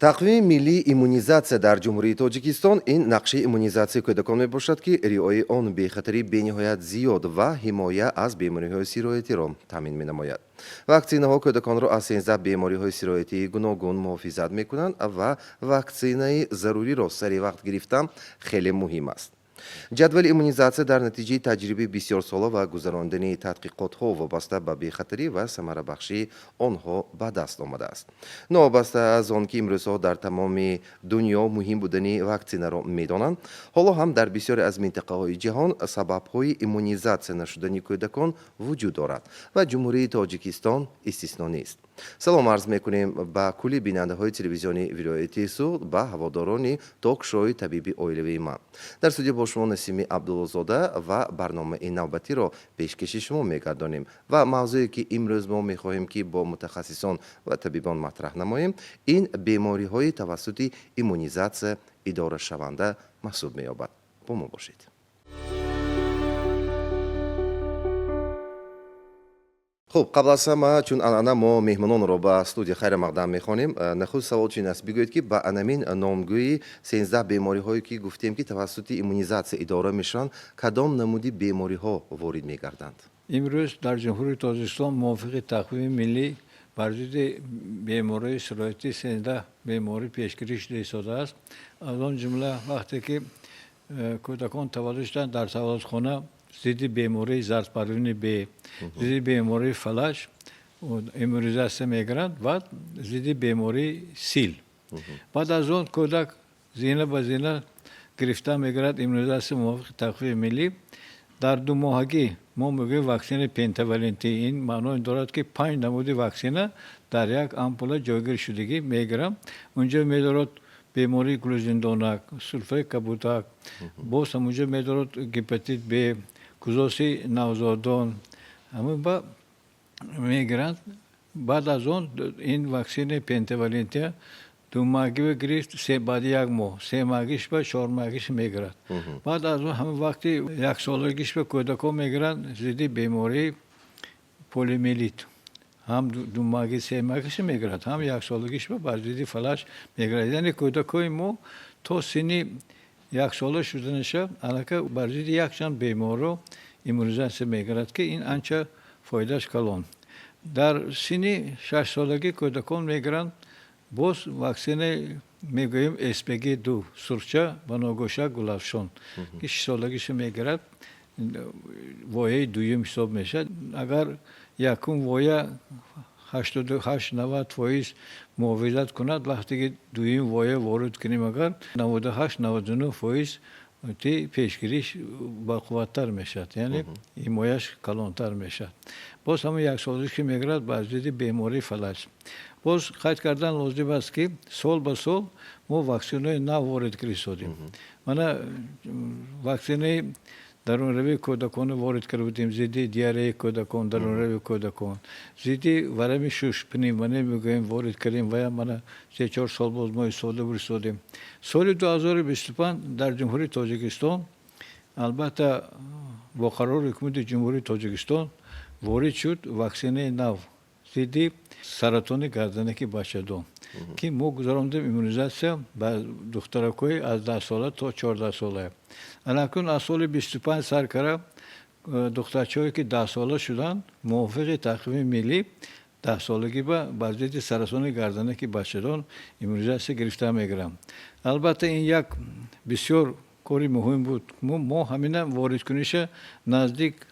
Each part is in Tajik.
Тақвими миллии иммунизатсия дар Ҷумҳурии Тоҷикистон ин нақшаи иммунизатсияи кӯдакон мебошад, ки риояи он бехатарии бениҳоят зиёд ва ҳимоя аз бемориҳои сироятиро таъмин менамояд. Ваксинаҳо кӯдаконро аз 13 бемориҳои сироятии гуногун муҳофизат мекунанд ва ваксинаи заруриро сари вақт гирифтан хеле муҳим аст. Ҷадвали иммунизатсия дар натиҷаи таҷрибаи бисёрсола ва гузарондани тадқиқотҳо вобаста ба бехатарӣ ва самарабахшии онҳо ба даст омадааст. Новобаста аз он ки имрӯзҳо дар тамоми дунё муҳим будани ваксинаро медонанд, ҳоло ҳам дар бисёре аз минтақаҳои ҷаҳон сабабҳои иммунизатсия нашудани кӯдакон вуҷуд дорад ва Ҷумҳурии Тоҷикистон истисно нест. Салом арз мекунем ба кулли бинандаҳои телевизиони вилояти Суғд, ба ҳаводорони ток-шоуи «Табиби оилавии ман». Дар студия бо шумо Насими Абдуллозода ва барномаи навбатиро пешкаши шумо мегардонем ва мавзӯе, ки имрӯз мо мехоҳем, ки бо мутахассисон ва табибон матраҳ намоем, ин бемориҳои тавассути иммунизатсия идорашаванда маҳсуб меёбад. Бо мо бошед. Хуб, қабл аз ҳама, чун анъана, мо меҳмононро ба студия хайрамақдам мехонем. Нахуст савол чунин аст: бигӯед, ки ба анамин номгӯи 13 бемориҳое, ки гуфтем, ки тавассути иммунизатсия идора мешаванд, кадом намуди бемориҳо ворид мегарданд? Имрӯз дар Ҷумҳурии Тоҷикистон мувофиқи тақвими миллӣ бар зидди бемориҳои сироятӣ 13 беморӣ пешгирӣ шуда истодааст. Аз он ҷумла, вақте ки кӯдакон таваллуд шуданд, дар таваллудхона зидди бемории зардпарвини Б, зидди бемории фалаҷ иммунизатсия мегиранд ва зидди бемории сил. Баъд аз он кӯдак зина ба зина гирифта мегирад иммунизатсия мувофиқи тақвими миллӣ. Дар 2 моҳагӣ мо мегӯем ваксинаи пентавалентӣ. Ин маъное дорад, ки панҷ намуди ваксина дар як ампула ҷойгир шудагӣ мегирам. Унҷо медорад бемории гулӯзиндонак, сулфаи кабудак, боз ҳамунҷо медорад гепатит Б, кузоси навзодон, ҳамин ба мегиранд. Баъд аз он ин ваксинаи пентавалентия 2 моҳагиро гирифт, баъди як моҳ 3 моҳагиш ба 4 моҳагиш мегирад. Баъд аз он ҳамин вақти яксолагиш ба кӯдакон мегиранд зидди бемории полиомиелит. Ҳам 2 моҳагӣ, 3 моҳагиш мегирад, ҳам яксолагиш ба бар зидди фалаҷ мегирад. Яъне кӯдакҳои мо то синни яксола шуданаша аллакай бар зидди якчанд беморро иммунизатсия мегирад, ки ин анча фоидааш калон. Дар синни 6 солагӣ кӯдакон мегиранд боз ваксинаи, мегӯем, СПГ 2, сурча, баногӯшак, гулафшон, ки 6 солагиша мегирад, вояи дуюм ҳисоб мешавад. Агар якум воя 88-90% муҳофизат кунад, вақте ки дуюм воя ворид кунем, агар 98-99% ти пешгириш бақувваттар мешавад, яъне ҳимояш калонтар мешавад. Боз ҳамон яксолагиш ки мегирад бар зидди бемории фалаҷ. Боз қайд кардан лозим аст, ки сол ба сол мо ваксинаҳои нав ворид кардистодем. Мана, ваксинаи дарунравии кӯдаконро ворид карда будем, зидди диареяи кӯдакон, дарунравии кӯдакон, зидди варами шуш, пневмония мегӯем, ворид кардем. Вая мана 3-4 сол боз мо истифода буристодем. Соли 2025 дар Ҷумҳурии Тоҷикистон, албатта, бо қарори Ҳукумати Ҷумҳурии Тоҷикистон ворид шуд ваксинаи нав зидди саратони гарданаки бачадон, ки мо гузарондем иммунизатсия ба духтаракҳои аз 10 сола то 14 сола. Анакун аз соли 25 сар кара духтарчаҳое, ки 10 сола шуданд, мувофиқи тақвими миллӣ 10 солагӣ ба бар зидди саратони гарданаки бачадон иммунизатсия гирифта мегиранд. Албатта, ин як бисёр кори муҳим буд. Мо ҳамина воридкуниша наздик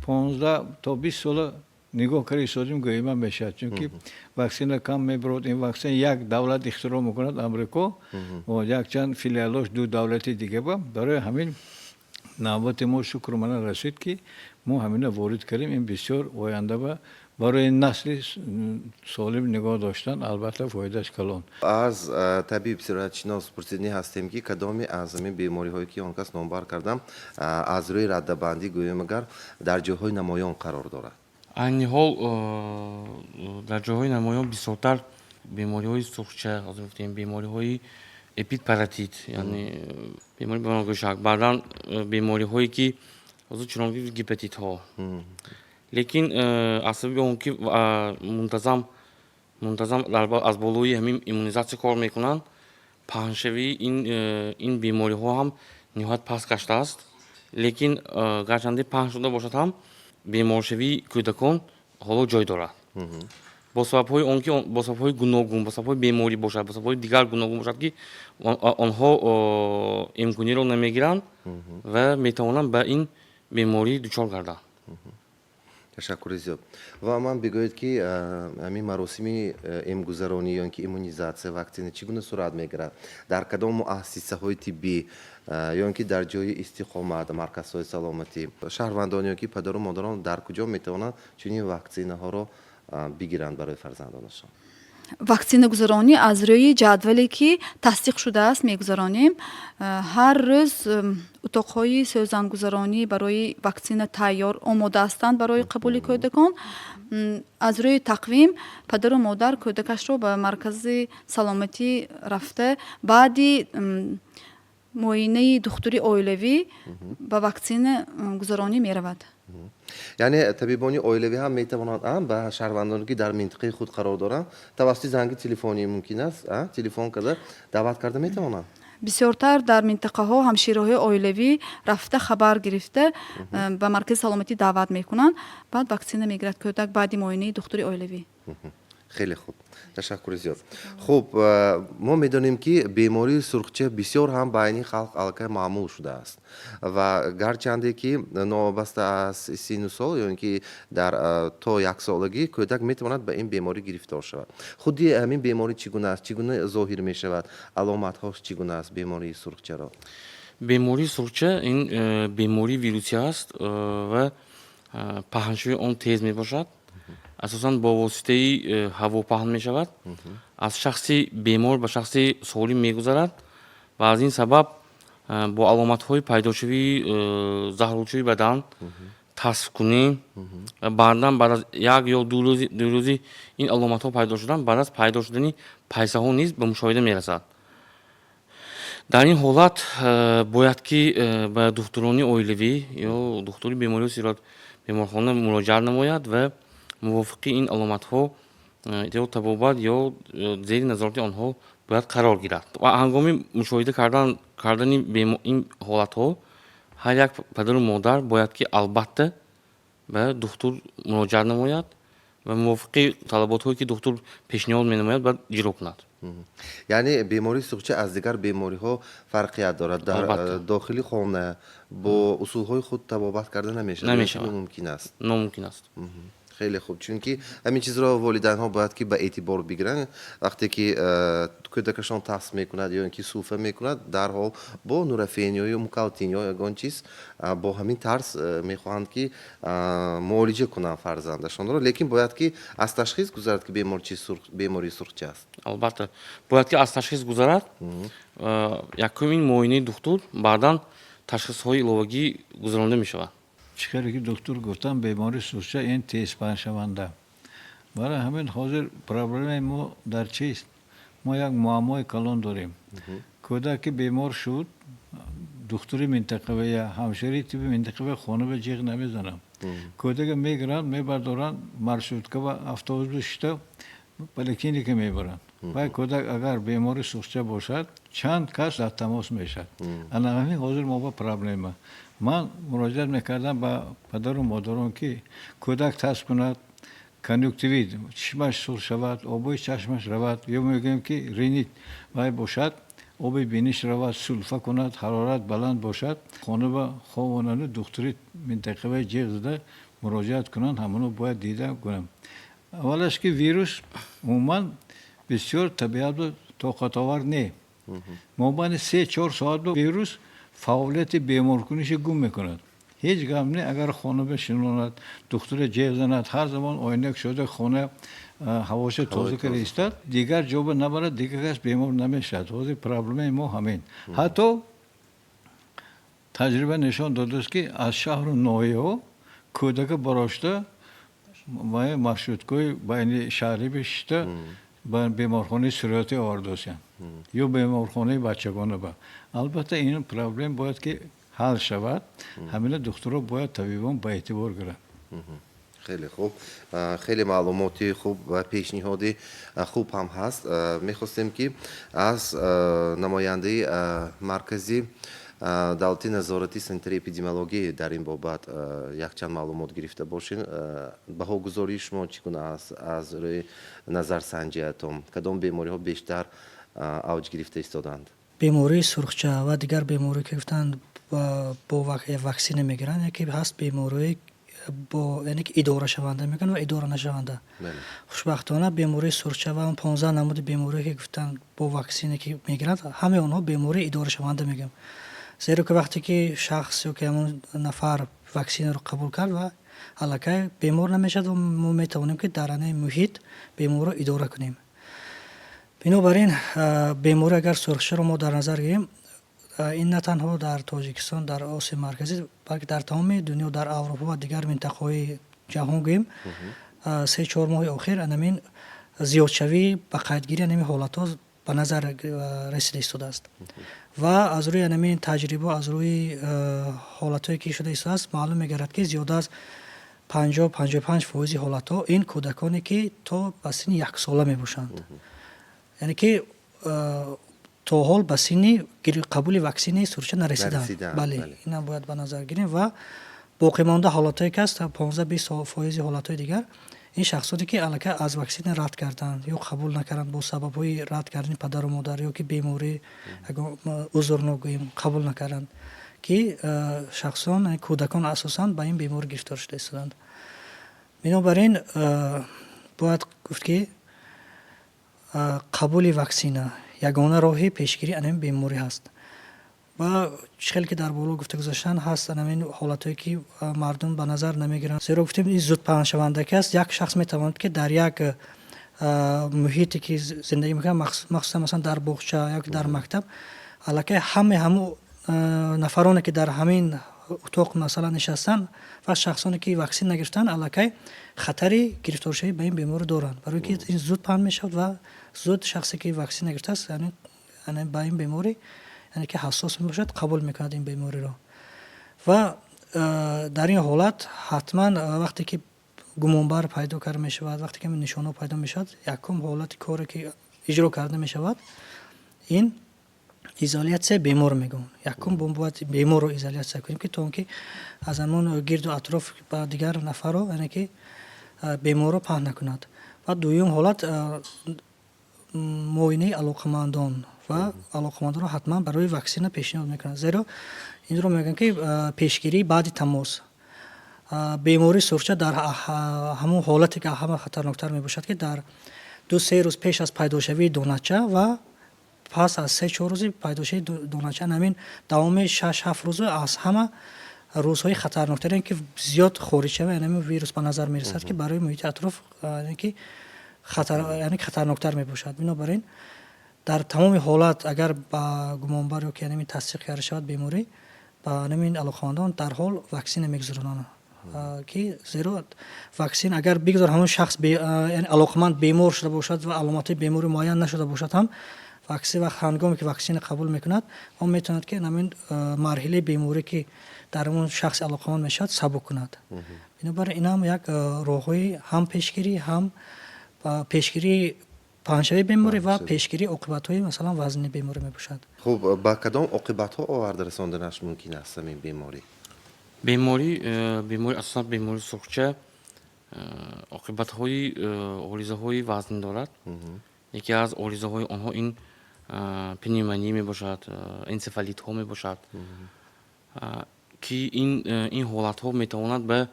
15 то 20 сола нигоҳ карда истодем, гӯема мешавад, чунки ваксина кам мебарод. Ин ваксина як давлат ихтироъ мекунад, Амрико, якчанд филиалош ду давлати дига. Ба барои ҳамин навбати мо, шукр, мана расид, ки мо ҳамина ворид кардем. Ин бисёр оянда ба барои насли солим нигоҳ доштан, албатта, фоидааш калон. Аз табиб сироятшинос пурсиднӣ ҳастем, ки кадоме аз ҳамин бемориҳое, ки он кас номбар кардам, аз рӯи раддабандӣ гӯем агар, дар ҷойҳои намоён қарор дорад? Айни ҳол дар ҷойҳои намоён бисёртар бемориҳои сурхча, ҳозир гуфтем, бемориҳои эпидпаротит, яъне бемории баногӯшак, баъдан бемориҳое, ки ҳозир чунон гепатитҳо. Лекин аз сабаби он ки мунтазам Мунтазам аз болои ҳамин иммунизатсия кор мекунанд. Паҳншавии ин бемориҳо ҳам ниҳоят паст гаштааст, лекин гарчанде паҳн шуда бошад ҳам, беморшавии кӯдакон ҳоло ҷой дорад бо сабабҳои он ки бо сабабҳои гуногун, бо сабабҳои беморӣ бошад, бо сабабҳои дигар гуногун бошад, ки онҳо имкониро намегиранд ва метавонанд ба ин беморӣ дучор гарданд. Ташаккури зиёд. Ва ман бигӯед, ки ҳамин маросими эмгузаронӣ ё ин ки иммунизатсия, ваксина чӣ гуна сурат мегирад, дар кадом муассисаҳои тиббӣ ё ин ки дар ҷои истиқомат, марказҳои саломатӣ, шаҳрвандон ё ки падару модарон дар куҷо метавонанд чунин ваксинаҳоро бигиранд барои фарзандонашон? Ваксинагузаронӣ аз рӯи ҷадвале, ки тасдиқ шудааст, мегузаронем. Ҳар рӯз утоқҳои сӯзангузаронӣ барои ваксина тайёр, омода ҳастанд барои қабули кӯдакон. Аз рӯи тақвим падару модар кӯдакашро ба маркази саломатӣ рафта, баъди муоинаи духтури оилавӣ ба ваксина гузаронӣ меравад. Яъне табибони оилавӣ ҳам метавонанд ба шаҳрвандоне, ки дар минтақаи худ қарор доранд, тавассути занги телефонӣ мумкин аст, телефон карда даъват карда метавонанд? Бисёртар дар минтақаҳо ҳамшираҳои оилавӣ рафта, хабар гирифта, ба маркази саломатӣ даъват мекунанд, баъд ваксина мегирад кӯдак баъди муоинаи духтури оилавӣ. Хеле хуб, ташаккури зиёд. Хуб, мо медонем, ки бемории сурхча бисёр ҳам байни халқ аллакай маъмул шудааст ва гарчанде ки новобаста аз синну сол ё ин ки дар то яксолагӣ кӯдак метавонад ба ин беморӣ гирифтор шавад. Худи ҳамин беморӣ чӣ гуна аст, чӣ гуна зоҳир мешавад, аломатҳош чӣ гуна аст бемории сурхчаро? Бемории сурхча ин бемории вирусӣ аст ва паҳншавии он тез мебошад. Асосан бо воситаи ҳаво паҳн мешавад, аз шахси бемор ба шахси солим мегузарад ва аз ин сабаб бо аломатҳои пайдошавии заҳролудшавии бадан, тасфкунӣ ва баъдан баъд аз як ё ду рӯзи ин аломатҳо пайдо шудан, баъд аз пайдо шудани пайсаҳо низ ба мушоҳида мерасад. Дар ин ҳолат бояд ки ба духтурони оилавӣ ё духтури бемориҳои сироят беморхона муроҷиат намояд ва мувофиқи ин аломатҳо ё табобат, ё зери назорати онҳо бояд қарор гирад. Ва ҳангоми мушоҳида кардани ин ҳолатҳо ҳар як падару модар бояд ки албатта ба духтур муроҷиат намояд ва мувофиқи талаботҳое, ки духтур пешниҳод менамояд, бояд иҷро кунад. Яъне бемории сурхча аз дигар бемориҳо фарқият дорад, дар дохили хона бо усулҳои худ табобат карда намешавад? Намешавад. Номумкин аст? Номумкин аст. Хеле хуб, чунки ҳамин чизро волидайнҳо бояд ки ба эътибор бигиранд. Вақте ки кӯдакашон тасф мекунад ё ин ки сулфа мекунад, дарҳол бо нурофен ё мукалтин ё ягон чиз бо ҳамин тарз мехоҳанд ки муолиҷа кунанд фарзандашонро, лекин бояд ки аз ташхис гузарад, ки бемор бемории сурхча аст. Албатта, бояд ки аз ташхис гузарад. Якум ин муоинаи духтур, баъдан ташхисҳои иловагӣ гузаронда мешавад. Чӣ хеле ки духтур гуфтам, бемории сурхча ин тезпаҳншаванда. Барои ҳамин ҳозир проблемаи мо дар чист? Мо як муаммои калон дорем. Кӯдак ки бемор шуд, духтури минтақавия, ҳамшираи тибби минтақавия хона ба ҷиғ намезананд. Кӯдака мегиранд, мебардоранд, маршрутка ва автобус шита поликлиника мебаранд. Вай кӯдак агар бемори сурхча бошад, чанд кас дар тамос мешавад. Ана ҳамин ҳозир мо ба проблема. Ман муроҷиат мекардам ба падару модарон, ки кӯдак тасф кунад, конъюнктивит, чишмаш сурх шавад, обои чашмаш равад, ё мегӯем ки ринит вай бошад, оби биниш равад, сулфа кунад, ҳарорат баланд бошад, хона ба ховонану духтури минтақавии ҷиғ зада муроҷиат кунанд, ҳамоно бояд дида кунам. Аввалаш ки вирус умуман бисёр табиатро тоқатовар не. Мобайни 3-4 соат вирус фаъолияти беморкуниша гум мекунад. Ҳеҷ гап не, агар хона бишинонад, духтуре ҷеғ занад, ҳар замон оина кушода, хона ҳавоша тоза карда истад, дигар ҷоба набарад, дигар кас бемор намешавад. Ҳозир проблемаи мо ҳамин. Ҳатто таҷриба нишон додааст, ки аз шаҳру ноҳияҳо кӯдака барошта маршруткаҳои байни шаҳрӣ бишиста ба беморхонаи сироятӣ овардосиянд ё беморхонаи бачагона ба. Албатта, ин проблем бояд ки ҳал шавад. Ҳамина духтуро бояд, табибон ба эътибор гиранд. Хеле хуб, хеле маълумоти хуб ва пешниҳоди хуб ҳам ҳаст. Мехостем, ки аз намояндаи маркази давлати назорати санитарии эпидемиологӣ дар ин бобат якчанд маълумот гирифта бошем. Баҳогузории шумо чӣ гуна аст? Аз рӯи назарсанҷиятон, кадом бемориҳо бештар авҷ гирифта истодаанд? Бемории сурхча ва дигар беморие, ки гуфтанд, бо ваксина мегиранд, яке ҳаст бемории бо, яъне ки идорашаванда мекунанд ва идора нашаванда. Хушбахтона, бемории сурхча ва он 15 намуди беморие, ки гуфтанд, бо ваксине ки мегиранд, ҳамаи онҳо бемории идорашаванда мегӯям, зеро ки вақте ки шахс ё ки ҳамон нафар ваксинаро қабул кард ва аллакай бемор намешавад ва мо метавонем, ки дар ҳамин муҳит беморро идора кунем. Бинобар ин, беморӣ, агар сурхчаро мо дар назар гирем, ин на танҳо дар Тоҷикистон, дар Осиёи Марказӣ, балки дар тамоми дунё, дар Аврупо ва дигар минтақаҳои ҷаҳон гӯем, 3-4 моҳи охир анамин зиёдшавӣ ба қайдгирии анамин ҳолатҳо ба назар расида истодааст. Ва аз рӯи анамин таҷриба, аз рӯи ҳолатҳое, ки шуда истодааст, маълум мегардад, ки зиёда аз 50-55 фоизи ҳолатҳо ин кӯдаконе, ки то ба синни яксола мебошанд, яъне ки то ҳол ба синни қабули ваксинаи сурхча нарасидаанд. Бале, инам бояд ба назар гирем. Ва боқимонда ҳолатҳое, ки аст, 15-20 фоизи ҳолатҳои дигар, ин шахсоне, ки аллакай аз ваксина рад карданд ё қабул накарданд бо сабабҳои рад кардани падару модар ё ки беморӣ, узр ногӯем, қабул накарданд, ки шахсон, кӯдакон асосан ба ин беморӣ гирифтор шуда истоданд. Бинобар ин, бояд гуфт, ки қабули ваксина ягона роҳи пешгирии анамин беморӣ ҳаст. Ва чӣ хеле ки дар боло гуфта гузаштанд, ҳаст анамин ҳолатҳое, ки мардум ба назар намегиранд, зеро гуфтем, ин зудпаҳншавандаки аст. Як шахс метавонад, ки дар як муҳите, ки зиндагӣ мекунад, махсусан, масалан, дар боғча ё ки дар мактаб, аллакай ҳамаи ҳамун нафароне, ки дар ҳамин утоқ, масалан, нишастанд, ва шахсоне, ки ваксин нагирифтанд, аллакай хатари гирифторшавӣ ба ин беморӣ доранд, барои ки ин зуд паҳн мешавад ва зуд шахсе, ки ваксин нагирифтааст, яъне ба ин беморӣ, яъне ки ҳассос мебошад, қабул мекунад ин бемориро. Ва дар ин ҳолат ҳатман, вақте ки гумонбар пайдо карда мешавад, вақте ки нишонҳо пайдо мешавад, якум ҳолати коре, ки иҷро карда мешавад, ин изолятсияи бемор мегӯям. Якум бояд беморро изолятсия кунем, ки то он ки аз ҳамон гирду атроф ба дигар нафарро, яъне ки беморро паҳн накунад. Ва дуюм ҳолат, муоинаи алоқамандон, ва алоқамандонро ҳатман барои ваксина пешниҳод мекунанд, зеро инро мегӯянд, ки пешгирии баъди тамос. Бемории сурхча дар ҳамон ҳолате, ки ҳама хатарноктар мебошад, ки дар 2-3 рӯз пеш аз пайдошавии донача ва пас аз 3-4 рӯзи пайдошавии донача, ҳамин давоми 6-7 рӯза аз ҳама рӯзҳои хатарноктарин, ки зиёд хориҷшава, ҳамин вирус ба назар мерасад, ки барои муҳити атроф, яъне ки яъне хатарноктар мебошад. Бинобар ин, дар тамоми ҳолат, агар ба гумонбар ё ки ҳамин тасдиқ карда шавад беморӣ, ба ҳамин алоқамандон дарҳол ваксина мегузаронанд, ки зеро ваксин, агар бигзор ҳамон шахс, яъне алоқаманд, бемор шуда бошад ва аломатҳои беморӣ муайян нашуда бошад ҳам, ваксин вақт ҳангоме ки ваксина қабул мекунад, он метавонад, ки ҳамин марҳилаи беморӣ, ки дар ҳамон шахси алоқаманд мешавад, сабук кунад. Бинобар ин ҳам як роҳҳои ҳам пешгирӣ, ҳам пешгирии паҳншавии беморӣ ва пешгирии оқибатҳои, масалан, вазнини беморӣ мебошад. Хуб, ба кадом оқибатҳо оварда расонданаш мумкин аст ҳамин беморӣ? Беморӣ, асосан бемории сурхча, оқибатҳои оризаҳои вазнин дорад. Яке аз оризаҳои онҳо ин пневмония мебошад, энсефалитҳо мебошад, ки ин ҳолатҳо метавонад ба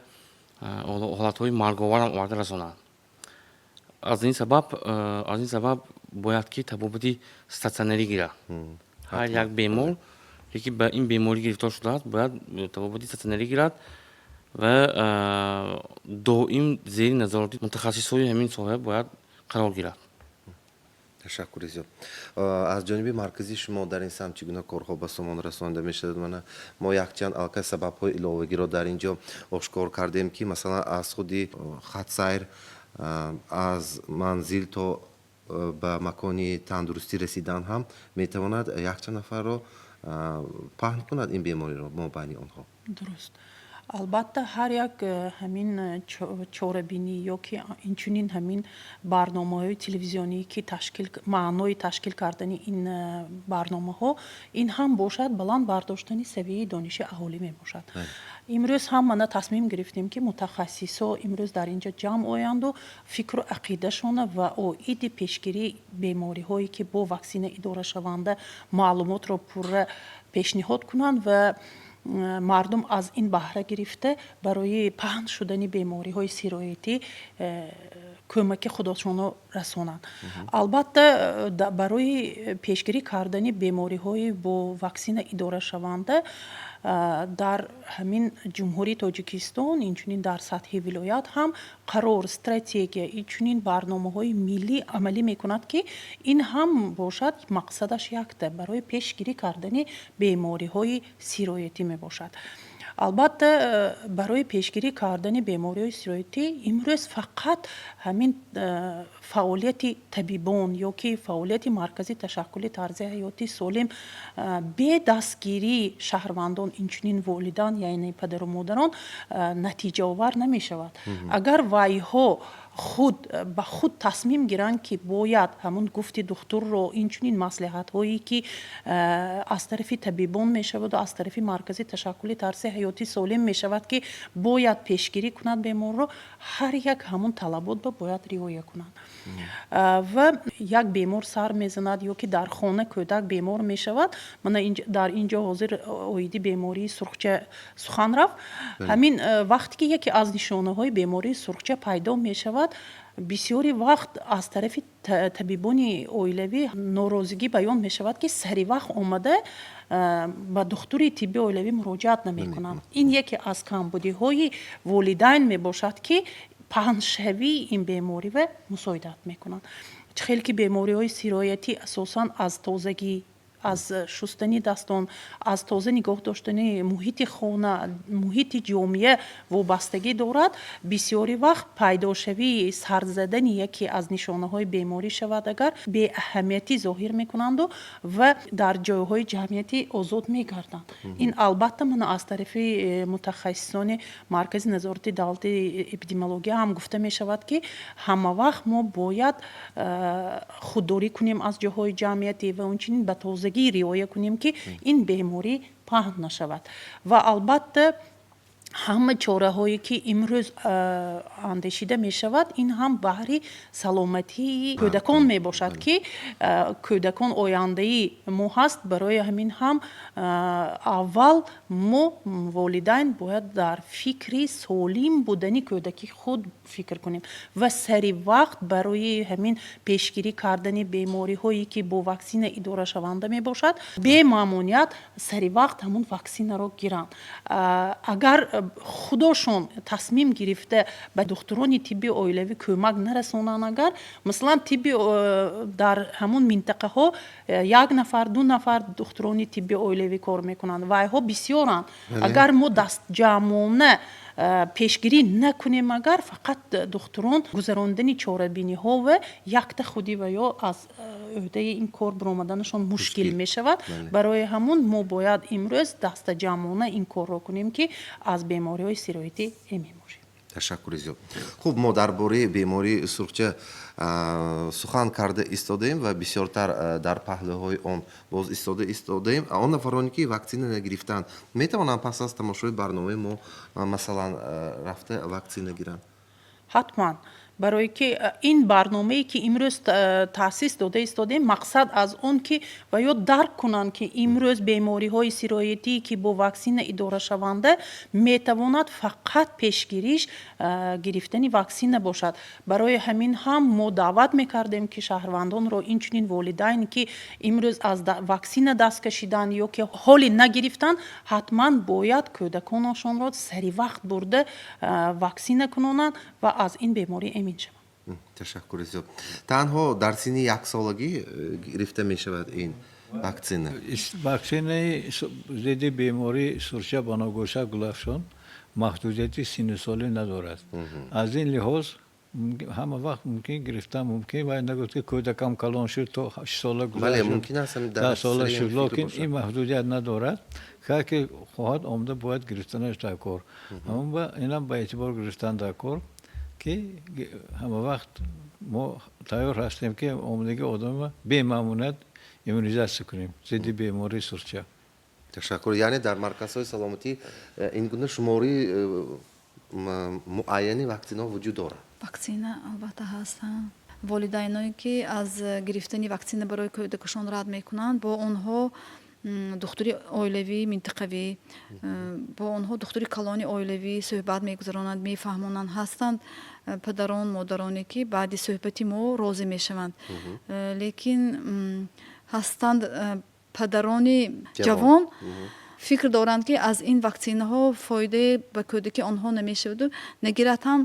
ҳолатҳои марговарам оварда расонад. Аз ин сабаб бояд, ки табобати статсионарӣ гирад. Ҳар як бемор, ки ба ин беморӣ гирифтор шудааст, бояд табобати статсионарӣ гирад ва доим зери назорати мутахассисҳои ҳамин соҳа бояд қарор гирад. Ташаккури зиёд. Аз ҷониби маркази шумо дар ин самт чӣ гуна корҳо ба сомон расонида мешавад? Мана, мо якчанд аллакай сабабҳои иловагиро дар ин ҷо ошкор кардем, ки, масалан, аз худи хатсайр, аз манзил то ба макони тандурустӣ расидан ҳам метавонад якчанд нафарро паҳн кунад ин бемориро мобайни онҳо. Дуруст. Албатта, ҳар як ҳамин чорабинӣ ё ки инчунин ҳамин барномаҳои телевизионие, ки ташкил, маънои ташкил кардани ин барномаҳо ин ҳам бошад, баланд бардоштани савияи дониши аҳолӣ мебошад. Имрӯз ҳам мана тасмим гирифтем, ки мутахассисо имрӯз дар ин ҷо ҷамъ оянду фикру ақидашона ва оиди пешгирии бемориҳое, ки бо ваксина идорашаванда, маълумотро пурра пешниҳод кунанд ва мардум аз ин баҳра гирифта, барои паҳн шудани бемориҳои сироятӣ кӯмаки худошонро расонанд. Албатта, барои пешгирӣ кардани бемориҳои бо ваксина идорашаванда дар ҳамин Ҷумҳурии Тоҷикистон, инчунин дар сатҳи вилоят ҳам қарор, стратегия, инчунин барномаҳои миллӣ амалӣ мекунад, ки ин ҳам бошад, мақсадаш якта, барои пешгирӣ кардани бемориҳои сироятӣ мебошад. Албатта, барои пешгирӣ кардани бемориҳои сироятӣ имрӯз фақат ҳамин фаъолияти табибон ё ки фаъолияти Маркази ташаккули тарзи ҳаёти солим бе дастгирии шаҳрвандон, инчунин волидан, яъне падару модарон, натиҷаовар намешавад. Агар вайҳо худ ба худ тасмим гиранд, ки бояд ҳамун гуфти духтурро, инчунин маслиҳатҳое, ки аз тарафи табибон мешаваду аз тарафи Маркази ташаккули тарзи ҳаёти солим мешавад, ки бояд пешгирӣ кунад беморро, ҳар як ҳамун талаботро бояд риоя кунанд. Ва як бемор сар мезанад ё ки дар хона кӯдак бемор мешавад, мана дар ин ҷо ҳозир оиди бемории сурхча сухан рафт. Ҳамин вақте ки яке аз нишонаҳои бемории сурхча пайдо мешавад, бисёри вақт аз тарафи табибони оилавӣ норозигӣ баён мешавад, ки сари вақт омада ба духтури тибби оилавӣ муроҷиат намекунанд. Ин яке аз камбудиҳои волидайн мебошад, ки паҳншавии ин бемориро мусоидат мекунанд. Чӣ хел ки бемориҳои сироятӣ асосан аз тозагӣ, аз шустани дастон, аз тоза нигоҳ доштани муҳити хона, муҳити ҷомеа вобастагӣ дорад, бисёри вақт пайдошавии сарзадани яке аз нишонаҳои беморӣ шавад агар, беаҳамиятӣ зоҳир мекунанду ва дар ҷойҳои ҷамъиятӣ озод мегарданд. Ин албатта мана аз тарафи мутахассисони Маркази назорати давлати эпидемиология ҳам гуфта мешавад, ки ҳама вақт мо бояд худдорӣ кунем аз ҷойҳои ҷамъиятӣ ва инчунин ба тозагӣ риоя кунем, ки ин беморӣ паҳн нашавад. Ва албатта, ҳама чораҳое, ки имрӯз андешида мешавад, ин ҳам баҳри саломатии кӯдакон мебошад, ки кӯдакон ояндаи мо ҳаст. Барои ҳамин ҳам аввал мо, волидайн, бояд дар фикри солим будани кӯдаки худ фикр кунем ва сари вақт барои ҳамин пешгирӣ кардани бемориҳое, ки бо ваксина идорашаванда мебошад, бемамоният сари вақт ҳамун ваксинаро гиранд. Агар худошон тасмим гирифта ба духтурони тибби оилавӣ кӯмак нарасонанд агар, масалан, тибби дар ҳамун минтақаҳо як нафар, ду нафар духтурони тибби оилавӣ кор мекунанд, вайҳо бисёранд. Агар мо дастҷамъона пешгирӣ накунем агар, фақат духтурон гузарондани чорабиниҳо ва якта худи ва ё аз ӯҳдаи ин кор баромаданашон мушкил мешавад. Барои ҳамун мо бояд имрӯз дастаҷамъона ин корро кунем, ки аз бемориҳои сироятӣ эмин бошем. Ташаккури зиёд. Хуб, мо дар бораи бемории сурхча сухан карда истодаем ва бисёртар дар паҳлӯҳои он боз истода истодаем. Он нафароне, ки ваксина нагирифтаанд, метавонанд пас аз тамошои барномаи мо, масалан, рафта ваксина гиранд? Ҳатман, барое ки ин барномае, ки имрӯз таъсис дода истодаем, мақсад аз он ки ва ё дарк кунанд, ки имрӯз бемориҳои сироятӣ, ки бо ваксина идорашаванда, метавонад фақат пешгириш гирифтани ваксина бошад. Барои ҳамин ҳам мо даъват мекардем, ки шаҳрвандонро, инчунин волидайн, ки имрӯз аз ваксина даст кашиданд ё ки ҳоле нагирифтанд, ҳатман бояд кӯдаконашонро сари вақт бурда ваксина кунонанд ва аз ин беморӣ эмин шаванд. Ташаккури зиёд. Танҳо дар синни яксолагӣ гирифта мешавад ин ваксина? Ваксинаи зидди бемории сурча банагӯша гулафшон маҳдудияти синну солӣ надорад. Аз ин лиҳоз Ҳама вақт мумкин гирифтан мумкин ва нагуфт, ки кӯдакам калон шуд, то 8 сола Бале, мумкин аст. 10 сола шуд, лекин ин маҳдудият надорад. Ҳар ки хоҳад, омада бояд гирифтанаш дар кор. Инам ба эътибор гирифтан дар кор, ки ҳама вақт мо тайёр ҳастем, ки омадагии одамро бемамоният иммунизатсия кунем зидди бемории сурхча. Ташаккур. Яъне дар марказҳои саломатӣ ин гуна шумории муайяни ваксинаҳо вуҷуд дорад? Ваксина албатта ҳастанд. Волидайное, ки аз гирифтани ваксина барои кӯдакашон рад мекунанд, бо онҳо духтури оилавии минтақавӣ, бо онҳо духтури калони оилавӣ суҳбат мегузаронанд, мефаҳмонанд. Ҳастанд падарон, модароне, ки баъди суҳбати мо розӣ мешаванд, лекин ҳастанд падарони ҷавон, фикр доранд, ки аз ин ваксинаҳо фоидае ба кӯдаки онҳо намешаваду нагирад ҳам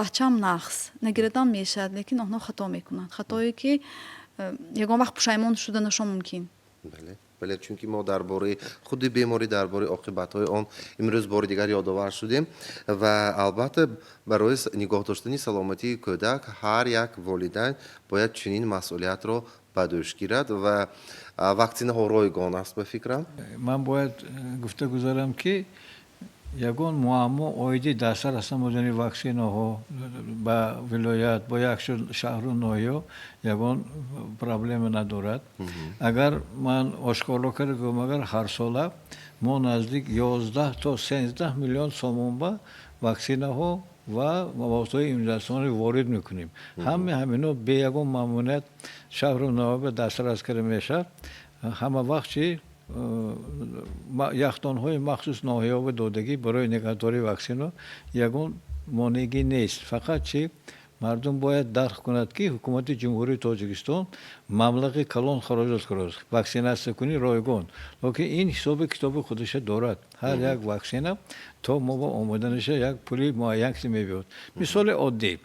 бачам нағз, нагирадам мешавад. Лекин онҳо хато мекунанд, хатое, ки ягон вақт пушаймон шуданашон мумкин. Бале, чунки мо дар бораи худи беморӣ, дар бораи оқибатҳои он имрӯз бори дигар ёдовар шудем ва албатта барои нигоҳ доштани саломатии кӯдак ҳар як волидайн бояд чунин масъулиятро ба дӯш гирад ва ваксинаҳо ройгон аст, ба фикрам. Ман бояд гуфта гузарам, ки ягон муаммо оиди дастрас намудани ваксинаҳо ба вилоят, бо як шаҳру ноҳиё ягон проблема надорад. Агар ман ошкоро карда гӯям, агар ҳарсола мо наздик 11 то 13 миллион сомон ба ваксинаҳо ва маводҳои иммунизатсионӣ ворид мекунем, ҳамаи ҳамино бе ягон мамоният шаҳру ноҳия дастрас карда мешавад. Ҳама вақт чи яхдонҳои махсус ноҳияҳо додагӣ барои нигаҳдории ваксино, ягон монеагӣ нест. Фақат чи мардум бояд дарк кунад, ки ҳукумати Ҷумҳурии Тоҷикистон маблағи калон хароҷот кардааст. Ваксинатсия кунӣ ройгон, лекин ин ҳисоби китоби худаша дорад. Ҳар як ваксина то мо ба омаданаша як пули муайян мебиёд. Мисоли оддӣ: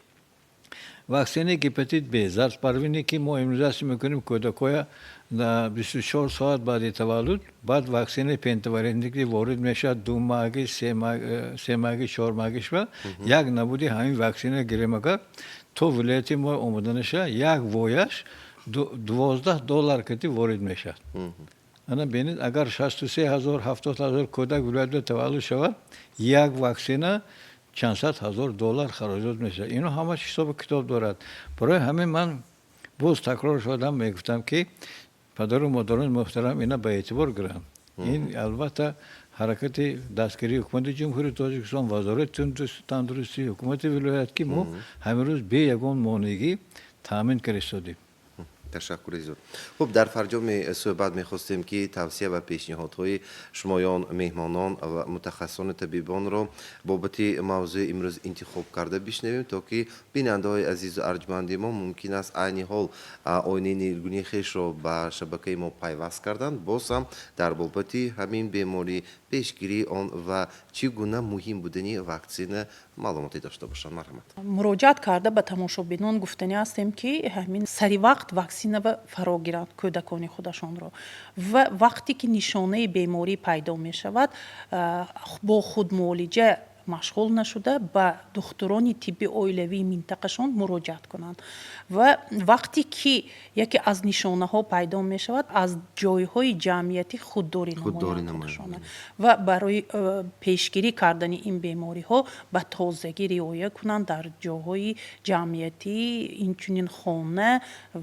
ваксинаи гепатит Б зардпарвине, ки мо иммунизатсия мекунем кӯдакоя 24 соат баъди таваллуд, баъд ваксинаи пентавалентӣ, ки ворид мешавад 2 моҳагӣ, 3 моҳагӣ, 4 моҳагӣ шава, як набуди ҳамин ваксина гирем, агар то вилояти мо омаданаша як вояш 12 доллар кати ворид мешавад. Ана бинед, агар 63 ҳазор, 70 ҳазор кӯдак вилоятда таваллуд шавад, як ваксина чанд сад ҳазор доллар хароҷот мешавад. Ино ҳамаш ҳисобу китоб дорад. Барои ҳамин ман боз такрор шудам, мегуфтам, ки падару модарони муҳтарам ина ба эътибор гиранд. Ин албатта ҳаракати дастгирии ҳукумати Ҷумҳурии Тоҷикистон, Вазорати тандурустӣ, ҳукумати вилоят, ки мо ҳамин рӯз бе ягон монеагӣ таъмин карда истодем. Ташаккури зиёд. Хуб, дар фарҷоми суҳбат мехостем, ки тавсия ва пешниҳодҳои шумоён, меҳмонон ва мутахассисони табибонро бобати мавзӯи имрӯз интихоб карда бишнавем, то ки бинандаҳои азизу арҷманди мо, мумкин аст, айни ҳол оинаи нилгуни хешро ба шабакаи мо пайваст карданд, боз ҳам дар бобати ҳамин беморӣ, пешгирии он ва чӣ гуна муҳим будани ваксина маълумоте дошта бошанд. Марҳамат. Муроҷиат карда ба тамошобинон гуфтанӣ ҳастем, ки ҳамин саривақт ваксинава фаро гиранд кӯдакони худашонро ва вақте ки нишонаи беморӣ пайдо мешавад, бо худмуолиҷа машғул нашуда, ба духтурони тибби оилавии минтақашон муроҷиат кунанд ва вақте ки яке аз нишонаҳо пайдо мешавад, аз ҷойҳои ҷамъиятӣ худдорӣ намоянд худашона ва барои пешгирӣ кардани ин бемориҳо ба тозагӣ риоя кунанд дар ҷойҳои ҷамъиятӣ, инчунин хона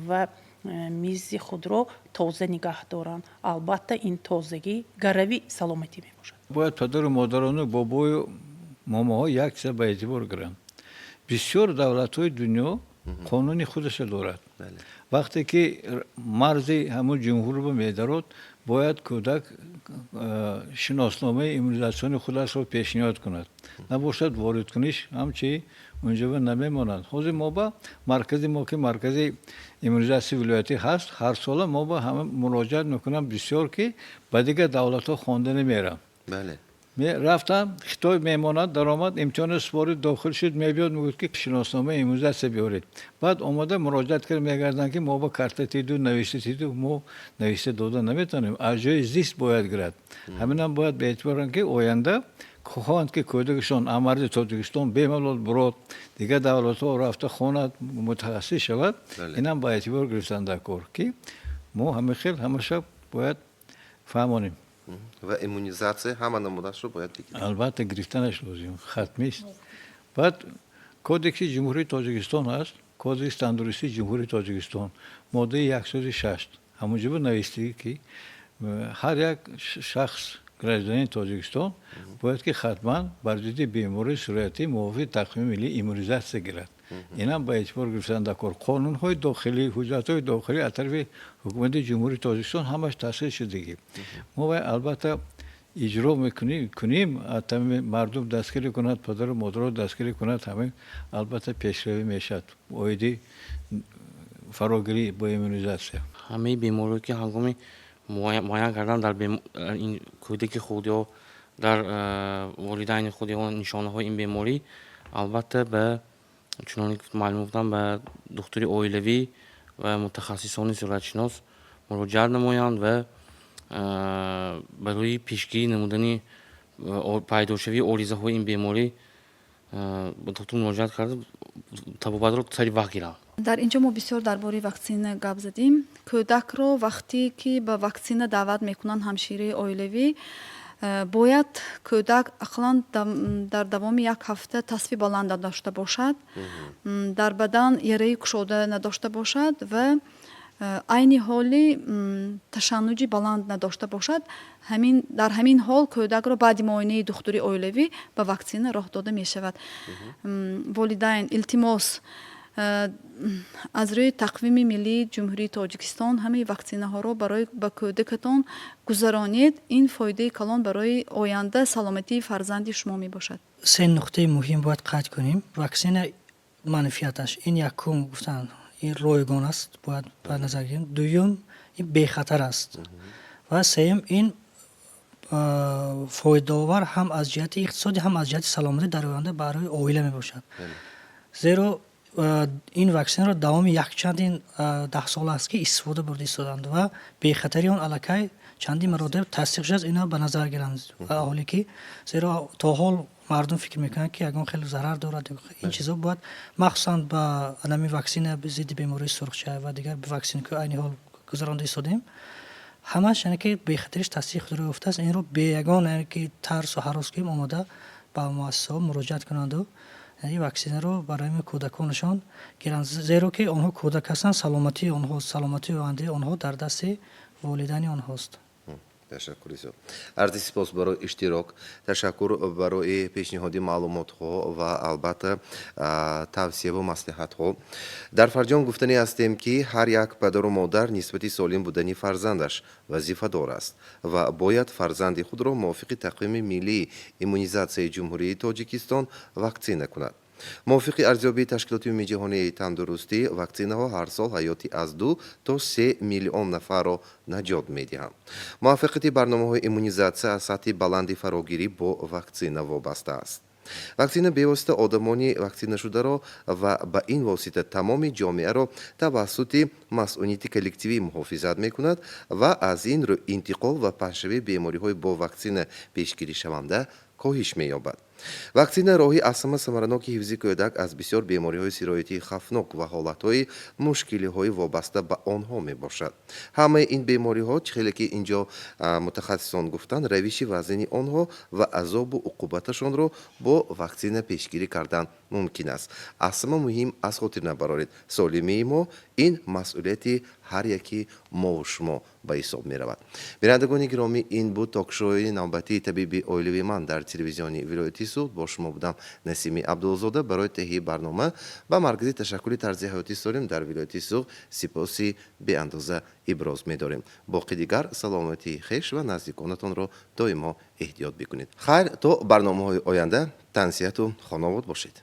ва мизи худро тоза нигаҳ доранд. Албатта, ин тозагӣ гарави саломатӣ мебошад. Бояд падару модарону бобою момоҳо як чиза ба эътибор гиранд. Бисёр давлатҳои дунё қонуни худаша дорад. Вақте ки марзи ҳамун ҷумҳурро медарод, бояд кӯдак шиносномаи иммунизатсиони худашро пешниҳод кунад, набошад, воридкуниш ҳамчи унҷоба намемонад. Ҳозир мо ба маркази мо, ки маркази иммунизатсияи вилоятӣ ҳаст, ҳар сола мо ба ҳама муроҷиат мекунам бисёр, ки ба дигар давлатҳо хонда намерам. Рафтам Хитой, мемонад, даромад, имтиҳони супорид, дохил шуд, мебиёд, мегӯяд, ки шиносномаи иммунизатсия биёред. Баъд омода муроҷиат кард, мегарданд, ки мо ба карта тиду навишта тиду, мо навишта дода наметавонем, аз ҷои зист бояд гирад. Ҳаминам бояд ба эътибор ки оянда Хоҳанд, ки кӯдакашон аз марзи Тоҷикистон бемалол бурод, дигар давлатҳо рафта хонад, мутахассис шавад, инам ба эътибор гирифтан дар кор, ки мо ҳамин хел ҳамаша бояд фаҳмонем. Ва иммунизатсия ҳама намудашро бояд бигирем. Албатта, гирифтанаш лозим, ҳатмист. Баъд Кодекси Ҷумҳурии Тоҷикистон ҳаст, Кодекси тандурустии Ҷумҳурии Тоҷикистон, моддаи 106, ҳамонҷо навистагӣ, ки ҳар як шахс, гражданини Тоҷикистон, бояд ки ҳатман бар зидди бемории сироятӣ мувофиқи тақвими миллӣ иммунизатсия гирад. Инам ба эътибор гирифтан дар кор. Қонунҳои дохилӣ, ҳуҷҷатҳои дохилӣ аз тарафи ҳукумати Ҷумҳурии Тоҷикистон ҳамаш тасдиқ шудагӣ. Мо вай, албатта, иҷро мекунем. Мардум дастгирӣ кунад, падару модаро дастгирӣ кунад, ҳамин, албатта, пешравӣ мешавад оиди фарогирӣ бо иммунизатсия. Ҳамаи бемориҳое, ки ҳангоми муайян кардан дар ин кӯдаки худ ё дар волидайни худ ё нишонаҳои ин беморӣ, албатта, ба чуноне ки маълум гуфтам, ба духтури оилавӣ ва мутахассисони сироятшинос муроҷиат намоянд ва барои пешгирӣ намудани пайдошавии оризаҳои ин беморӣ ба духтур муроҷиат карда, табобатро сари вақт гиранд. Дар ин ҷо мо бисёр дар бораи ваксина гап задем. Кӯдакро вақте ки ба ваксина даъват мекунанд ҳамшираи оилавӣ, бояд кӯдак ақаллан дар давоми як ҳафта тасфи баланд надошта бошад, дар бадан яраи кушода надошта бошад ва айни ҳоли ташаннуҷи баланд надошта бошад. Ҳамин дар ҳамин ҳол кӯдакро баъди муоинаи духтури оилавӣ ба ваксина роҳ дода мешавад. Волидайн, илтимос, аз рӯи тақвими миллии Ҷумҳурии Тоҷикистон ҳамаи ваксинаҳоро барои ба кӯдакатон гузаронед. Ин фоидаи калон барои оянда саломатии фарзанди шумо мебошад. Се нуқтаи муҳим бояд қайд кунем. Ваксина манфиаташ ин якум, гуфтанд, ин ройгон аст, бояд ба назар гирем. Дуюм, ин бехатар аст ва сеюм, ин фоидаовар ҳам аз ҷиҳати иқтисодӣ, ҳам аз ҷиҳати саломатӣ дар оянда барои оила мебошад, зеро ин ваксинаро давоми якчандин даҳсола аст, ки истифода бурда истоданд ва бехатарии он аллакай чандин маротиб тасдиқ шудааст. Ино ба назар гиранд аҳолӣ, ки зеро то ҳол мардум фикр мекунанд, ки ягон хеле зарар дорад ин чизо. Бояд махсусан ба анами ваксина зидди бемории сурхча ва дигар ваксина, ки айни ҳол гузаронда истодем, ҳамаш, яъне ки бехатариш тасдиқ худро ёфтааст. Инро бе ягон, яъне ки тарсу ҳарос ким омода ба муассисаҳо муроҷиат кунанду ин ваксинаро барои кӯдаконашон гиранд, зеро ки онҳо кӯдак ҳастанд, саломатии онҳо, саломатии ояндаи онҳо дар дасти волидайни онҳост. Ташаккури зиёд, арзи сипос барои иштирок, ташаккур барои пешниҳоди маълумотҳо ва, албатта, тавсияву маслиҳатҳо. Дар фарҷом гуфтанӣ ҳастем, ки ҳар як падару модар нисбати солим будани фарзандаш вазифадор аст ва бояд фарзанди худро мувофиқи тақвими миллии иммунизатсияи Ҷумҳурии Тоҷикистон ваксина кунад. Мувофиқи арзёбии Ташкилоти Умумиҷаҳонии тандурустӣ, ваксинаҳо ҳар сол ҳаёти аз 2 то 3 миллион нафарро наҷот медиҳанд. Муваффақияти барномаҳои иммунизатсия аз сатҳи баланди фарогирӣ бо ваксина вобаста аст. Ваксина бевосита одамони ваксинашударо ва ба ин восита тамоми ҷомеаро тавассути масунияти коллективӣ муҳофизат мекунад ва аз ин рӯ интиқол ва паҳншавии бемориҳои бо ваксина пешгиришаванда коҳиш меёбад. Ваксина роҳи аз ҳама самараноки ҳифзи кӯдак аз бисёр бемориҳои сироятии хавфнок ва ҳолатҳои мушкилиҳои вобаста ба онҳо мебошад. Ҳамаи ин бемориҳо, чӣ хеле ки ин ҷо мутахассисон гуфтанд, равиши вазнини онҳо ва азобу уқубаташонро бо ваксина пешгирӣ кардан мумкин аст. Аз ҳама муҳим, аз хотир набароред, солимии мо ин масъулияти ҳар яки мову шумо ба ҳисоб меравад. Бинандагони гиромӣ, ин буд токшои навбатии «Табиби оилавии ман» дар телевизиони вилояти Суғд. Бо шумо будам Насими Абдулзода. Барои таҳияи барнома ба Маркази ташаккули тарзи ҳаёти солим дар вилояти Суғд сипоси беандоза иброз медорем. Боқӣ дигар саломатии хеш ва наздиконатонро доимо эҳтиёт бикунед. Хайр, то барномаҳои оянда тансиҳату хонобод бошед.